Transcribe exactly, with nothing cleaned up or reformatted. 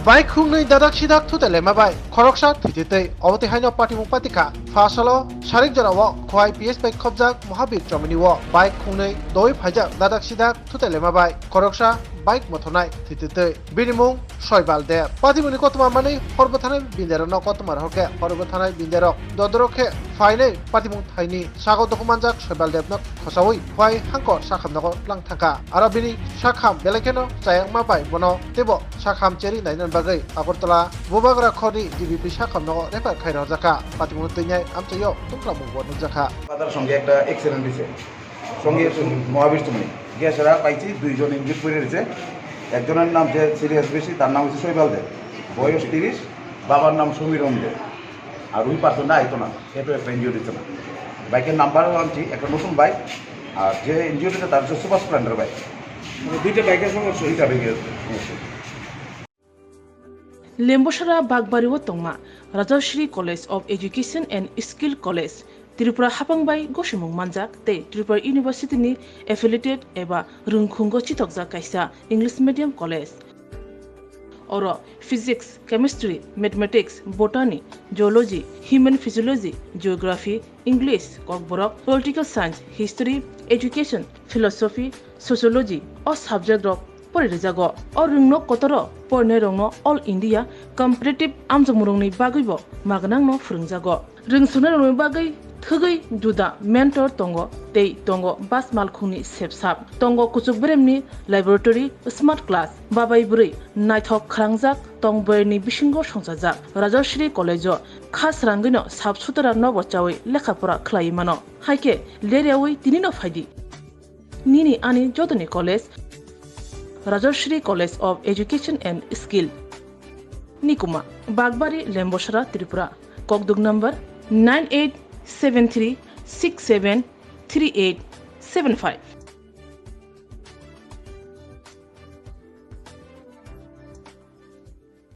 Bike khungnwi dadak sidak thutelema bai khoroksa thwitwi twi. Obotwi haino patimung patikha. Pha salo sarik jorao Khowai P S bai khobjak Mahabir Chomini o bike khungnwi doi phaijak dadak sidak thutelema bai khoroksa bike mothornai thwitwi twi. Bini mung Soibal Deb. Patimungni kothoma manwi hor bwtharnai binderokno kothoma rohor khe hor bwtharnai binderok dodorok khe phainai patimung thaini sago dokhuk manjak Soibal Debno khosaui Khowai hangkor sakhamnogo tlang thangkha. Aro bini sakham belai kheno chayakma bai bono teibo sakham cheri nainani bagwi Agartala Bubagra khorni D B P sakhamnogo refer khai rwjakha. Patimungno twinai amchaio tungklamungbo nukjakha. Father সঙ্গে একটা অ্যাক্সিডেন্ট হয়েছে, সঙ্গে মহাবীর চুমনি। গিয়া সেরা পাইছি দুইজন ইনজুর করে রয়েছে। একজনের নাম যে সিরিয়াস বেশি, তার নাম হচ্ছে শৈবাল দেব, বয়স তিরিশ, বাবার নাম সমীরণ দেব। আর ওই পাঁচজনটা আইতো না, এত একটা ইনজুর হচ্ছে না। বাইকের নাম্বারও আনছি, একটা নতুন বাইক। আর যে ইনজুর হচ্ছে, তার হচ্ছে সুপার স্প্লেন্ডার বাইক। মানে দুইটা বাইকের সমস্যা দুইটা হয়েছে। বাইকের সমস্যা। Lembosara Bagbari o tongma Rajashri College of Education and Skill College, Tripura hapang bai gosimung manjak tei Tripura University ni affiliated eba rwngkhungo chithokjak kaisa English medium college. Oro Physics, Chemistry, Mathematics, Botany, Zoology, Human Physiology, Geography, English, Kokborok, Political Science, History, Education, Philosophy, Sociology o subject rok pori rijago. O rwngno kotoro porinai rokno All India Competitive amjokmung rokni bagwi bo magnangno phwrwngjago. Rwngsuknai rokni bagwi thwgwi juda mentor tongo tei tongo bus malkhungni sepsap, tongo kuchuk beremni laboratory, smart class, babai bwrwi naithok khwrangjak tong boyarni bisingo songchajak. Rajashri College o kha srangwino sap sutara nobo chawi lekha pora khlaiwi mano. Haikhe leryawi tinino phaidi. Nini ani jotoni college, Rajashri College of Education and Skill. Nikuma, Bagbari, Lembosara, Tripura. Kokduk number nine eight seven three six seven three eight seven five.